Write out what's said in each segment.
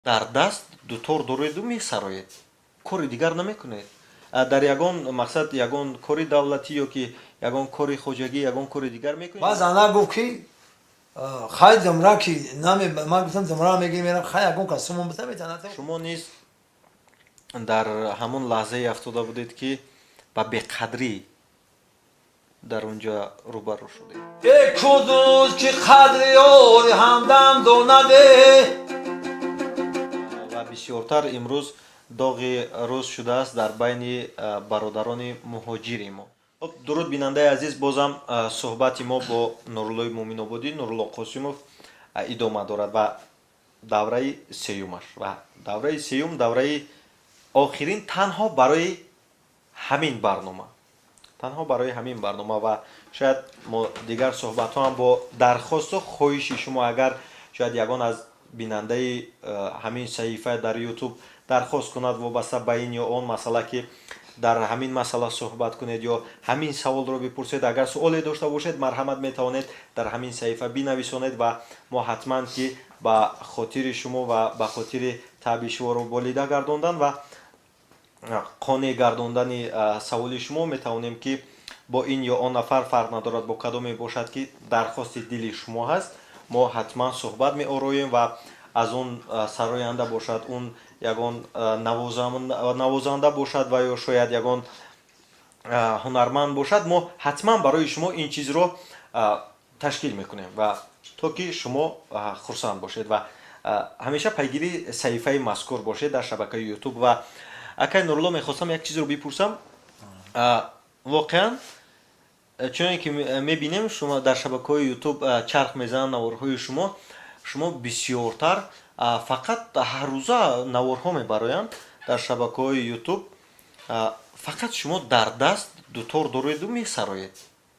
Дар даст дутор дореду месароед, кори дигар намекунед? Дар ягон мақсад, ягон кори давлатӣ ё ки ягон кори хоҷагӣ, ягон кори дигар мекунед? Баъд зана гуфт, ки хай, домра ки наме, ман гуфтам, домра мегирем, мерам, хай, ягон кас сумон бита метана. Шумо низ дар ҳамон лаҳзае афтода будед, ки ба беқадрӣ дар он ҷо рӯбарӯ шудед. Э кудуз, ки қадри ёри ҳамдам донаде. Ва бисёртар имрӯз доғи рӯз шудааст дар байни бародарони муҳоҷири мо. Хоб, дуруд, бинандаи азиз, бозам суҳбати мо бо Нуруллои Муъминободӣ, Нурулло Қосимов, идома дорад ва давраи сеюмаш, ва давраи сеюм, давраи охирин танҳо барои ҳамин барнома, танҳо барои ҳамин барнома. Ва шояд мо дигар суҳбатҳо ҳам бо дархосту хоҳиши шумо, агар шояд ягон аз бинандаи ҳамин саҳифа дар Ютуб дархост кунад вобаста ба ин ё он масъала, ки дар ҳамин масъала суҳбат кунед ё ҳамин саволро бипурсед, агар суоле дошта бошед, марҳамат, метавонед дар ҳамин саҳифа бинависонед ва мо ҳатман ки ба хотири шумо ва ба хотири таъби шуморо болида гардондан ва қонеъ гардондани саволи шумо метавонем, ки бо ин ё он нафар, фарқ надорад бо кадоме бошад, ки дархости дили шумо ҳаст, мо ҳатман суҳбат меороем. Ва аз он сароянда бошад, он ягон навозанда бошад ва ё шояд ягон ҳунарманд бошад, мо ҳатман барои шумо ин чизро ташкил мекунем ва то ки шумо хурсанд бошед ва ҳамеша пайгири саҳифаи мазкур бошед дар шабакаи Ютуб. Ва, акай Нурулло, мехостам як чизро бипурсам. Воқеан, чуне ки мебинем, шумо дар шабакаҳои Ютуб чарх мезананд наворҳои шумо, шумо бисёртар фақат ҳаррӯза наворҳо мебароянд дар шабакаҳои Ютуб, фақат шумо дар даст дутор дореду месароед,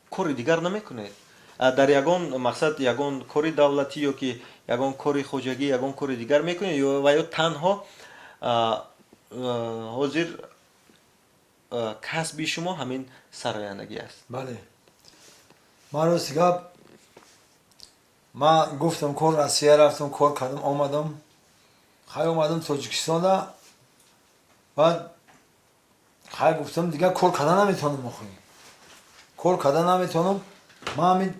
кори дигар намекунед? Дар ягон мақсад, ягон кори давлатӣ ё ки ягон кори хоҷагӣ, ягон кори дигар мекунед ва ё танҳо ҳозир касби шумо ҳамин сарояндагӣ аст? Бале, ман, рости гап, ман гуфтам, кор Россия рафтам, кор кардам, омадам, хай, омадам Тоҷикистонда. Баъд, хай, гуфтам, дигар кор карда наметавонам, охи кор карда наметавонам. Ман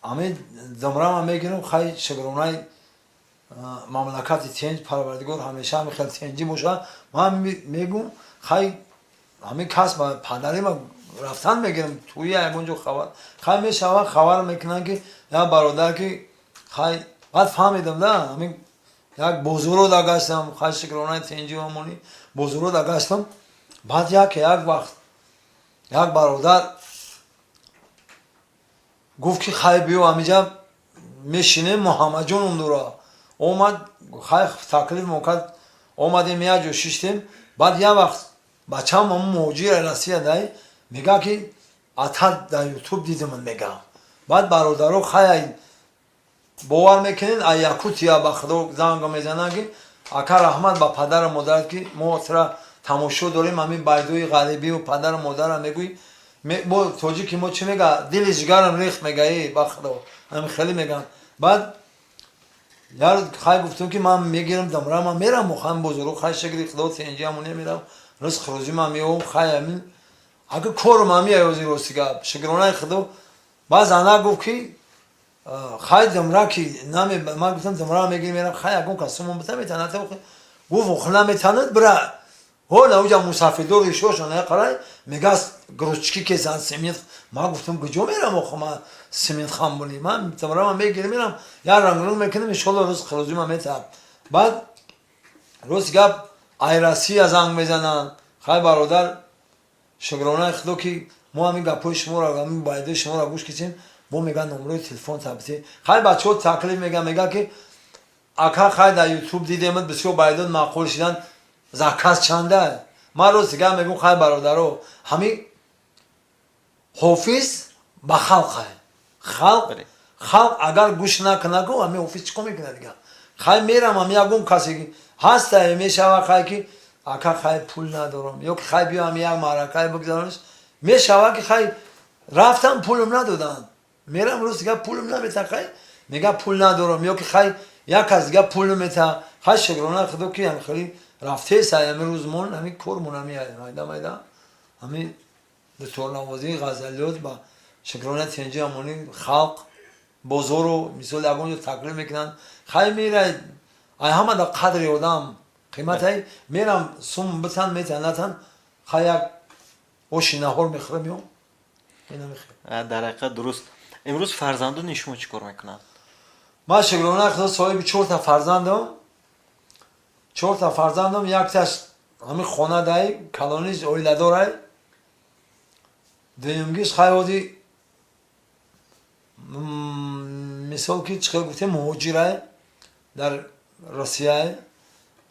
ҳамин домрама мегирам, хай, шукронаи мамлакати тинҷ, Парвардигор ҳамеша ҳами хел тинҷӣ бошад. Ман мегӯм, хай, ҳамин касб падарима рафтан мегирам. Туи ягон ҷо хабар, хай, мешава, хабар мекунанд, ки як бародар, ки хай, баъд фаҳмидам да, ҳамин як бозоро да гаштам, хай, шукронаи тинҷӣ омонӣ, бозоро да гаштам. Баъд як вақт як бародар гуфт, ки хай, биё, ҳамиҷа мешинем. Муҳаммадҷон ундура омад, хай, таклиф мо кард, омадем, як ҷо шиштем. Баъд як вақт бачаам, ҳамун муҳоҷири Россия дай, мега, ки ата, дар Ютуб дидам, мега. Баъд бародаро, хай, бовар мекунед, а Якутия ба Худо занг мезананд, ки ака, раҳмат ба падару модарат, ки мо тра тамошо дорем, ҳамин байдои ғарибию падару модарам мегӯй. Бо тоҷики мо чӣ мега, дили ҷигарам рехт, мега, э ба Худо, ҳамин хеле меган. Баъд яр, хай, гуфтам, ки ман мегирам домрама, мерам охам бозоро, хай, шукри Худо, тинҷиаму немерам, ризқ рӯзима меовам, хай, ҳамин ака корум ҳами аёзи, рости гап, шукронаи Худо. Баъд зана гуфт, ки хай, домра ки наме, ман гуфтам, домра мегирем, мерам, хай, ягон кас сумон бита метанад. Гуфт, охи наметанад, бира ҳола уҷа мусафидор ишошон қарай, мега, грузчики кезан семент. Ман гуфтам, куҷо мерам, охи ман семент хам буни? Ман домрама мегирем, мерам, як рангрунг мекунем, иншолло, ризқ рӯзима метаҳам. Баъд, рост гап, ай Россия занг мезананд, хай, бародар, шукронаи Худо, ки мо ҳамин гапҳои шуморо, ҳамин байдои шуморо гӯш кисем. Бо меган, номрои телефон табити, хай, бачаҳо таклиф меган, мега, ки ака, хай, дар Ютуб дидемат, бисёр байдод маъқул шидан, заказ чанда? Ман, рости гап, мегӯм, хай, бародаро, ҳамин ҳофиз ба халқай, халқ, халқ агар гӯш накунаку, ҳамин ҳофиз чӣ кор мекунад дигар? Хай, мерам, ҳами ягон касе ҳаста, мешава, хай, ки ака, хай, пул надорам, ё ки хай, биё, ҳами як маъракае бигзарониш, мешава, ки хай, рафтам, пулм надоданд, мерам, рӯз дига пулм намета, хай, мега, пул надорам, ё ки хай, як кас дига пул намета. Хай, шукрона Худо, ки ҳами хеле рафтеса. Ҳами рӯзмон ҳами кормон ҳами майда майда, ҳами дуторнавозии, ғазалиёт. Ба шукрона, тинҷи, амони халқ, бозору мисол ягон ҷо таклиф мекунанд, хай мера. Ай ҳама да қадри одам қиматай. Мерам, сум битан, метан, натан, хай як оши наҳор мехӯрам ё. Дар ҳақиқат дуруст. Имрӯз фарзандони шумо чӣ кор мекунанд? Ман, шукрона Худо, соҳиби чорта фарзандам. Чорта фарзандам, якташ ҳамин хонадай, калониш оиладорай, дуюмгиш хай оди мисол ки чӣ хел гуфтем, муҳоҷирай, дар Россияй.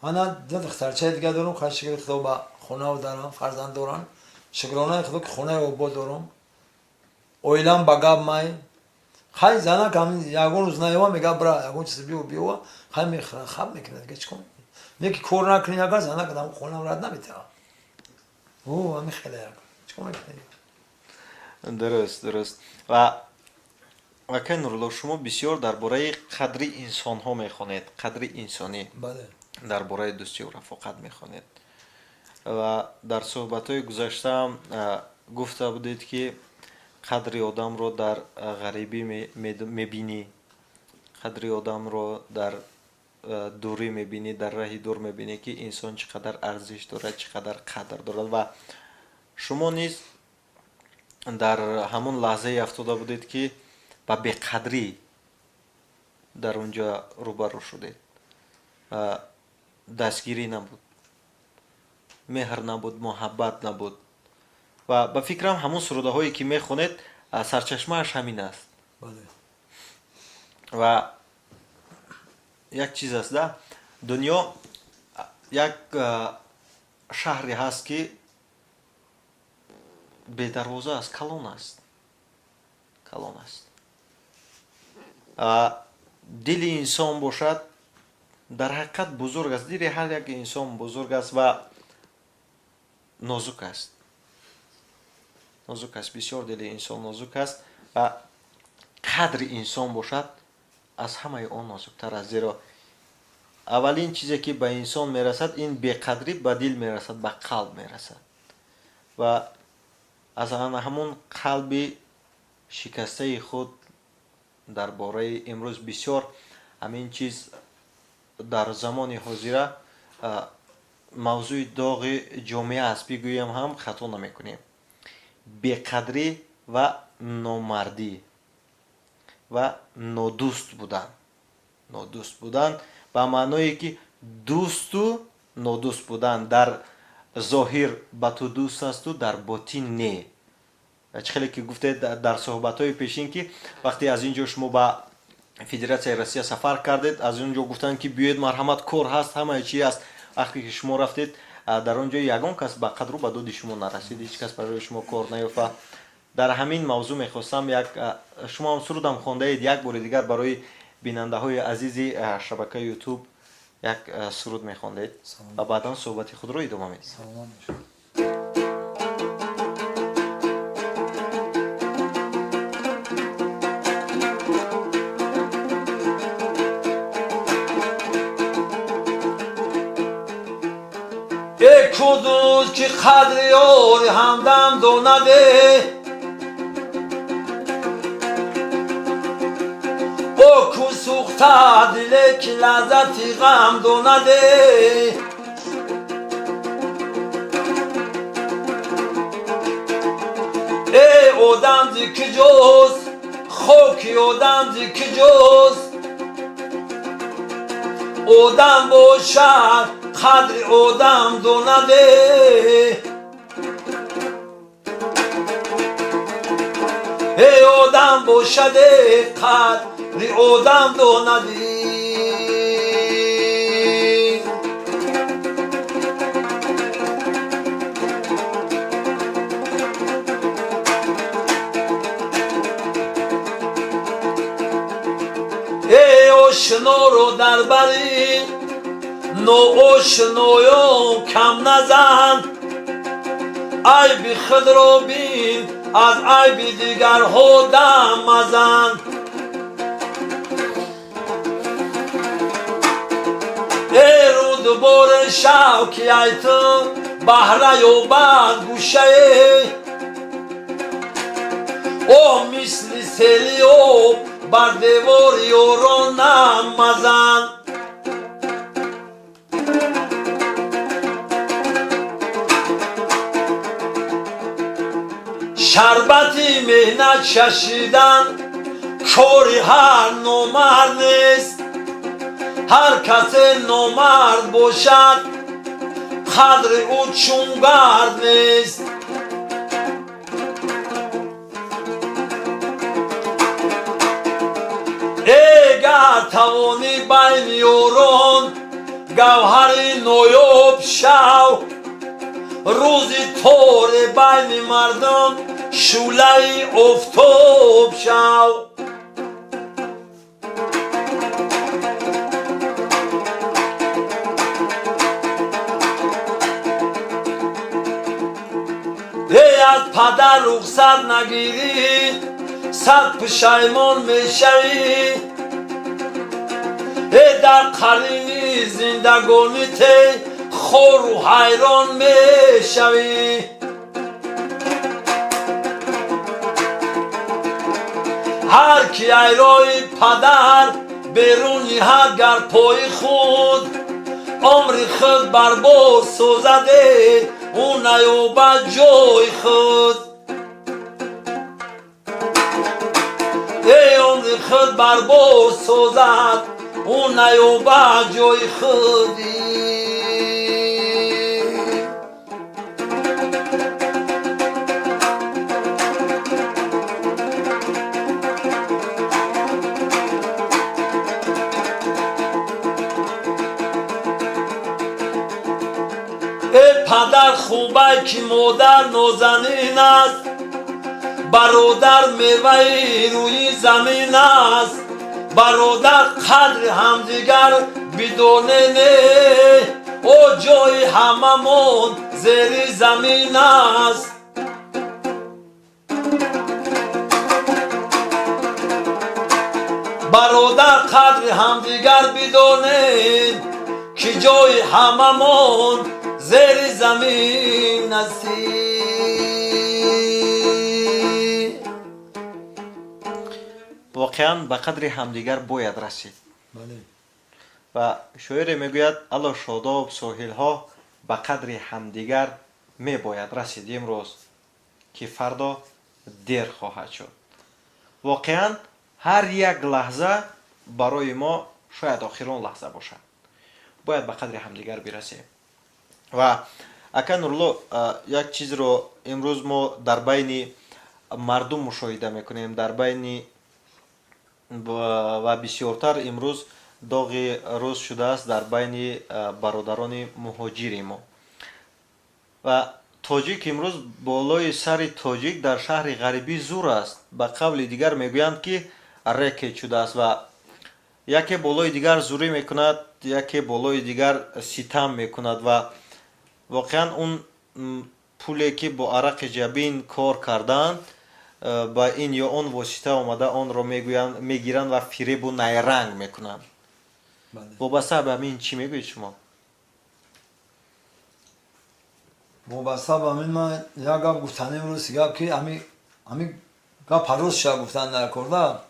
Ана ду духтарчаи дига дорам. Хай, шукри Худо, ба хонау дарам, фарзанд дорам. Шукронаи Худо, ки хонаи обод дорам, оилам ба гап май. Хай, занак ягон рӯз наёва, мега: «Бра, ягон чиз биё, биёва». Хай, мехӯрад, хаб мекунад, дига чӣ кор? Не ки кор накунӣ, агар занак дам хонам рад наметавад. О, ҳами хеле як чӣ кор мекунӣ? Дуруст. Ва акай Нурулло, шумо бисёр дар бораи қадри инсонҳо мехонед, қадри инсонӣ, дар бораи дӯстию рафоқат мехонед. Ва дар суҳбатҳои гузаштаам гуфта будед, ки қадри одамро дар ғарибӣ мебинӣ, қадри одамро дар дурӣ мебинӣ, дар раҳи дур мебинӣ, ки инсон чӣ қадар арзиш дорад, чӣ қадар қадр дорад. Ва шумо низ дар ҳамон лаҳзае афтода будед, ки ба беқадрӣ дар он ҷо рӯбарӯ шудед. Дастгирӣ набуд, меҳр набуд, муҳаббат набуд. Ва ба фикрам, ҳамон сурудаҳое ки мехонед, сарчашмааш ҳамин аст. Ва як чиз аст да, дунё як шаҳре ҳаст, ки бедарвоза аст, калон аст, калон аст. Дили инсон бошад, дар ҳақиқат бузург аст. Дили ҳар як инсон бузург аст ва нозук аст, нозук аст, бисёр дили инсон нозук аст. Ва қадри инсон бошад, аз ҳамаи он нозуктар аст, зеро аввалин чизе ки ба инсон мерасад, ин беқадрӣ ба дил мерасад, ба қалб мерасад. Ва аз ҳамон қалби шикастаи худ дар бораи имрӯз бисёр ҳамин чиз дар замони ҳозира мавзӯи доғи ҷомеа аст, бигӯем ҳам хато намекунем. Беқадрӣ ва номардӣ ва нодӯст будан, нодӯст будан ба маъное ки дӯсту нодӯст будан, дар зоҳир ба ту дӯст асту дар ботин не. Чӣ хеле ки гуфтед дар суҳбатҳои пешин, ки вақте аз ин ҷо шумо ба Федератсияи Россия сафар кардед, аз он ҷо гуфтанд, ки биёед, марҳамат, кор ҳаст, ҳамаи чи ҳаст. Вақте ки шумо рафтед, дар он ҷо ягон кас ба қадру ба доди шумо нарасид, ҳеҷ кас барои шумо кор наёфт. Ва дар ҳамин мавзӯъ мехостам як, шумо ҳам сурудам хондаед, як бори дигар барои бинандаҳои азизи шабакаи Ютуб як суруд мехондед ва баъдан суҳбати худро идома медиҳем. Э, ку дӯст, ки қадри ёри ҳамдам донаде, о ку сӯхта диле, ки лаззати ғам донаде. Э, одам зи киҷост, хоки одам зи киҷост? Одам бошад, қадри одам донаде. Эй, одам бошаде, қадри одам донадӣ. Эй, ошноро дар бари ноошноён кам назан, айби худро бин, аз айби дигарҳо дам мазан. Эй рӯдбори шав ки ай ту баҳра ёбад гӯшае, о мисли сели об бар девори ёронам мазан. Шарбати меҳнат чашидан кори ҳар номард нест. Ҳар касе номард бошад, қадри ӯ чун гард нест. Эй гар тавонӣ байни ёрон гавҳари ноёб шав, рӯзи торе байни мардум шӯълаи офтоб шав. Эй аз падар рухсат нагирӣ, сад пушаймон мешавӣ. Эй дар қарини зиндагонӣ те хору ҳайрон мешавӣ. Ҳар ки ай роҳи падар берун ниҳад гар пои худ, умри худ барбод созаде, ӯ наёбад ҷои худ. Эй умри худ барбод созад, ӯ наёбад ҷои худ. Эй падар хубай ки модар нозанин аст, бародар меваи рӯи замин аст. Бародар қадри ҳамдигар бидонене, о ҷои ҳамамон зери замин аст. Бародар қадри ҳамдигар бидонем, ки ҷои ҳамамон зери замин аст. Воқеан ба қадри ҳамдигар бояд расид. Ва шоире мегӯяд: ало шодоб соҳилҳо, ба қадри ҳамдигар мебояд расид имрӯз, ки фардо дер хоҳад шуд. Воқеан ҳар як лаҳза барои мо шояд охирон лаҳза бошад. Бояд ба қадри ҳамдигар бирасем. Ва ака Нурулло, як чизро имрӯз мо дар байни мардум мушоҳида мекунем, дар байни ва бисёртар имрӯз доғи рӯз шудааст дар байни бародарони муҳоҷири мо. Ва тоҷик имрӯз болои сари тоҷик дар шаҳри ғарибӣ зур аст. Ба қавли дигар мегӯянд, ки рекет шудааст ва яке болои дигар зурӣ мекунад, яке болои дигар ситам мекунад ва воқеан он пуле ки бо арақи ҷабин кор кардаанд, ба ин ё он восита омада онро мегиранд ва фиребу найранг мекунанд. Вобаста ба ҳамин чӣ мегӯед шумо? Вобаста ба ҳамин ман як гап гуфтанем, рости гап, ки ҳами гап ҳаррӯз ша гуфтан дар корда.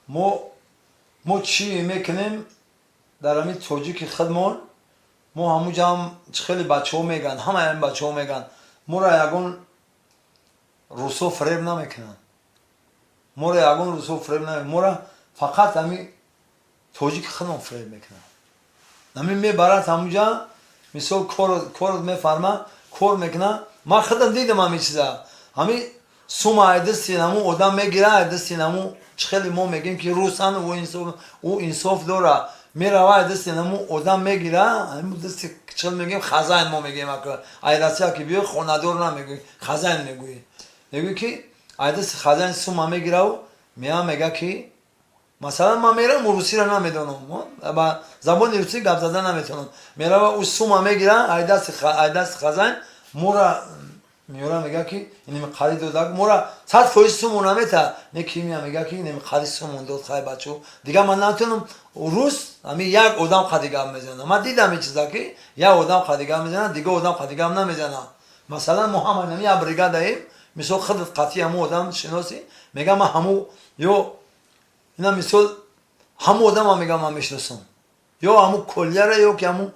Мо чӣ мекунем дар ҳамин тоҷики худмон? Мо ҳамуҷа ҳам хеле бачаҳо мегӯянд, ҳамаи ҳамин бачаҳо мегӯянд, моро ягон русо фиреб намекунанд, моро ягон русо фиреб намекунанд, моро фақат ҳамин тоҷики худмон фиреб мекунанд. Ҳамин мебарад ҳамуҷа, мисол корот мефарма, кор мекунад. Ман худам дидам ҳамин чиза. Ҳамин сума айдасти ҳамун одам мегира, айдасти ҳамун чӣ хеле мо мегӯем ки русан, ӯ инсоф дора, мерава айдасти ҳамун одам мегира, ҳамин дасти чӣ хел мегӯем, хозяин мо мегӯем, ай Россия ки биёй, хонадор намегӯем, хозяин мегӯем. Мегӯй ки айдасти хозяин сума мегираву меа мега ки масалан ман мерам, русиро намедонам, ба забони русӣ гап зада наметавонам. Мерава ӯ сума мегира айдасти хозяин, мора Миёра мега ки инами қари додак мора 100% сумон намета, не ки мия мега ки инами қари сумон дод. Хай бачо, дига ман натонам. Рус ами як одам қади гап мезана. Ман дидам ин чиза, ки як одам қади гап мезана, дига одам қади гап намезана. Масалан, мо ҳама нами як бригадаем. Мисол, худат қатъи ҳамун одам шиносӣ, мега ман ҳаму ё ина, мисол, ҳамун одама мега ман мешиносам, ё ҳамун колияра, ё ки ҳамун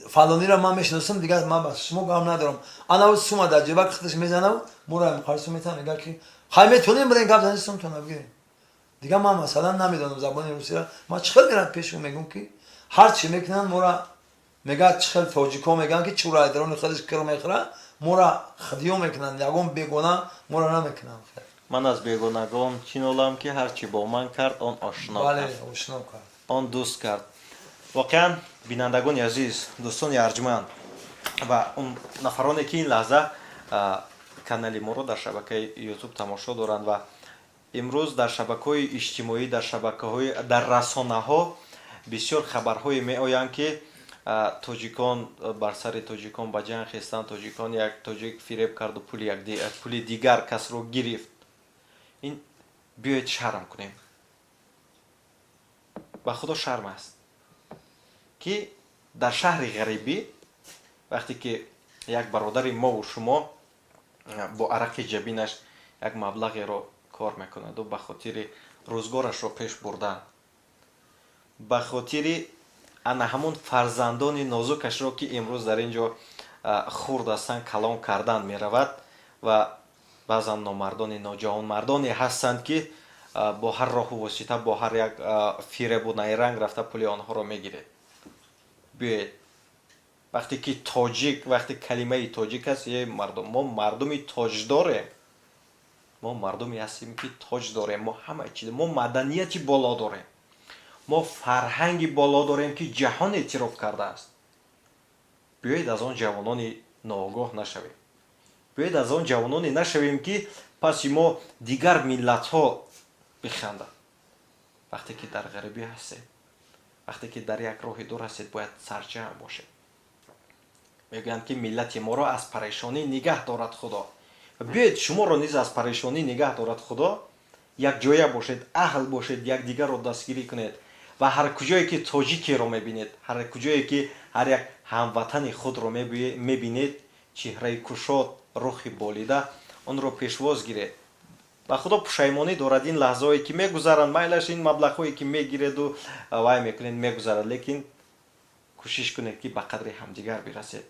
фалонира ман мешиносам, дигар ман ба шумо гап надорам. Ана сума дар ҷебак худаш мезанав, мора қарсу метавон, мега ки хай метонем бирем гап зани, сумтона бигирем. Дигар ман, масалан, намедонам забони русиро, ман чӣ хел мерам пешу мегӯм ки ҳар чӣ мекунанд мора мега, чӣ хел тоҷико мегӯянд ки чурайдарони худаш кир мехӯра, мора хидиё мекунанд, ягон бегона мора намекунанд. Ман аз бегонагон чӣ нолам, ки ҳар чӣ бо ман кард, он ошно кард, ошно кард, он дӯст кард. Воқеан, бинандагони азиз, дӯстони арҷманд ва он нафароне, ки ин лаҳза канали моро дар шабакаи Ютуб тамошо доранд ва имрӯз дар шабакаҳои иҷтимоӣ, дар шабакаҳои, дар расонаҳо бисёр хабарҳое меоянд, ки тоҷикон бар сари тоҷикон ба ҷанг хестанд, тоҷикон, як тоҷик фиреб карду пули дигар касро гирифт. Ин биёед шарм кунем, ба Худо шарм аст, ки дар шаҳри ғарибӣ, вақте ки як бародари мову шумо бо арақи ҷабинаш як маблағеро кор мекунаду ба хотири рӯзгорашро пеш бурдан, ба хотири ана ҳамон фарзандони нозукашро, ки имрӯз дар ин ҷо хурд ҳастанд, калон кардан меравад, ва баъзан номардони ноҷавонмардоне ҳастанд, ки бо ҳар роҳу восита, бо ҳар як фиребу найранг рафта пули онҳоро мегиред. Биёед, вақте ки тоҷик, вақте калимаи тоҷик аст, е мардум, мо мардуми тоҷдорем, мо мардуме ҳастем, ки тоҷ дорем, мо ҳама чиз, мо маданияти боло дорем, мо фарҳанги боло дорем, ки ҷаҳон эътироф кардааст. Биёед, аз он ҷавонони ноогоҳ нашавем, биёед, аз он ҷавононе нашавем, ки паси мо дигар миллатҳо биханданд. Вақте ки дар ғарибӣ ҳастед, вақте ки дар як роҳи дур ҳастед, бояд сарҷамъ бошед. Мегӯянд, ки миллати моро аз парешонӣ нигаҳ дорад Худо. Биёед, шуморо низ аз парешонӣ нигаҳ дорад Худо. Якҷоя бошед, аҳл бошед, якдигарро дастгирӣ кунед ва ҳар куҷое ки тоҷикеро мебинед, ҳар куҷое ки ҳар як ҳамватани худро мебинед, чеҳраи кушод, рухи болида, онро пешвоз гиред. Ба Худо, пушаймонӣ дорад ин лаҳзаҳое, ки мегузаранд. Майлаш, ин маблағҳое, ки мегиреду вай мекунед, мегузарад, лекин кӯшиш кунед, ки ба қадри ҳамдигар бирасед,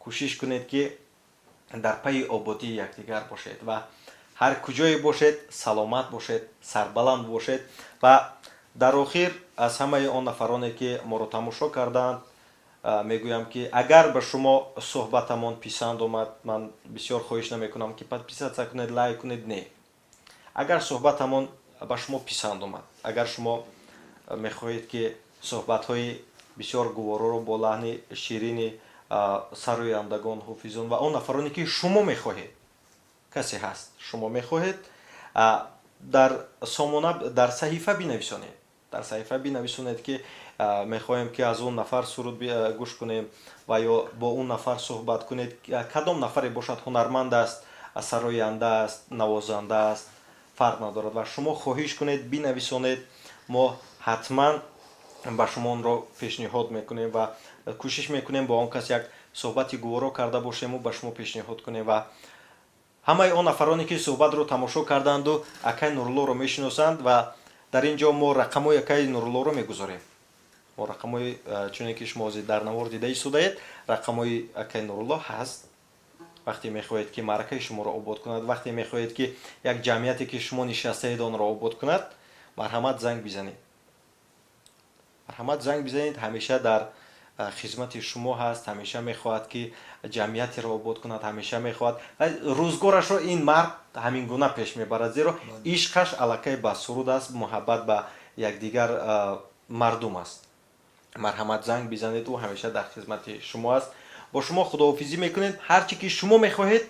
кӯшиш кунед, ки дар пайи ободии якдигар бошед ва ҳар куҷое бошед, саломат бошед, сарбаланд бошед. Ва дар охир аз ҳамаи он нафароне, ки моро тамошо карданд, мегӯям, ки агар ба шумо суҳбатамон писанд омад, ман бисёр хоҳиш намекунам, ки подписаться кунед, лайк кунед, не. Агар суҳбатамон ба шумо писанд омад, агар шумо мехоҳед, ки суҳбатҳои бисёр гувороро бо лаҳни ширини сарояндагон, ҳофизон ва он нафароне, ки шумо мехоҳед, касе ҳаст, шумо мехоҳед, дар сомона, дар саҳифа бинависонед, дар саҳифа бинависонед, ки мехоҳем, ки аз он нафар суруд гӯш кунем ва ё бо он нафар суҳбат кунед. Кадом нафаре бошад, ҳунарманд аст, сароянда аст, навозанда аст, фарқ надорад, ва шумо хоҳиш кунед, бинависонед, мо ҳатман ба шумо онро пешниҳод мекунем ва кӯшиш мекунем бо он кас як суҳбати гуворо карда бошему ба шумо пешниҳод кунем. Ва ҳамаи он нафароне, ки суҳбатро тамошо карданду акай Нуруллоро мешиносанд, ва дар ин ҷо мо рақамҳои акаи Нуруллоро мегузорем. Мо рақамҳои, чуне ки шумо ҳозир дар навор дида истодаед, рақамҳои акаи Нурулло ҳаст. Вақте мехоҳед, ки маъракаи шуморо обод кунад, вақте мехоҳед, ки як ҷамъияте, ки шумо нишастаед, онро обод кунад, марҳамат, занг бизанед, марҳамат, занг бизанед. Ҳамеша дар хизмати шумо ҳаст, ҳамеша мехоҳад, ки ҷамъиятеро обод кунад, ҳамеша мехоҳад. Рӯзгорашро ин мард ҳамин гуна пеш мебарад, зеро ишқаш аллакай ба суруд аст, муҳаббат ба якдигар мардум аст. Марҳамат, занг бизанед, ӯ ҳамеша дар хизмати шумо аст. Бо шумо худоҳофизӣ мекунем. Ҳар чӣ ки шумо мехоҳед,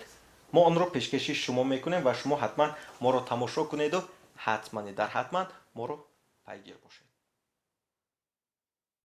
мо онро пешкаши шумо мекунем ва шумо ҳатман моро тамошо кунеду ҳатман дар ҳатман моро пайгир бошед.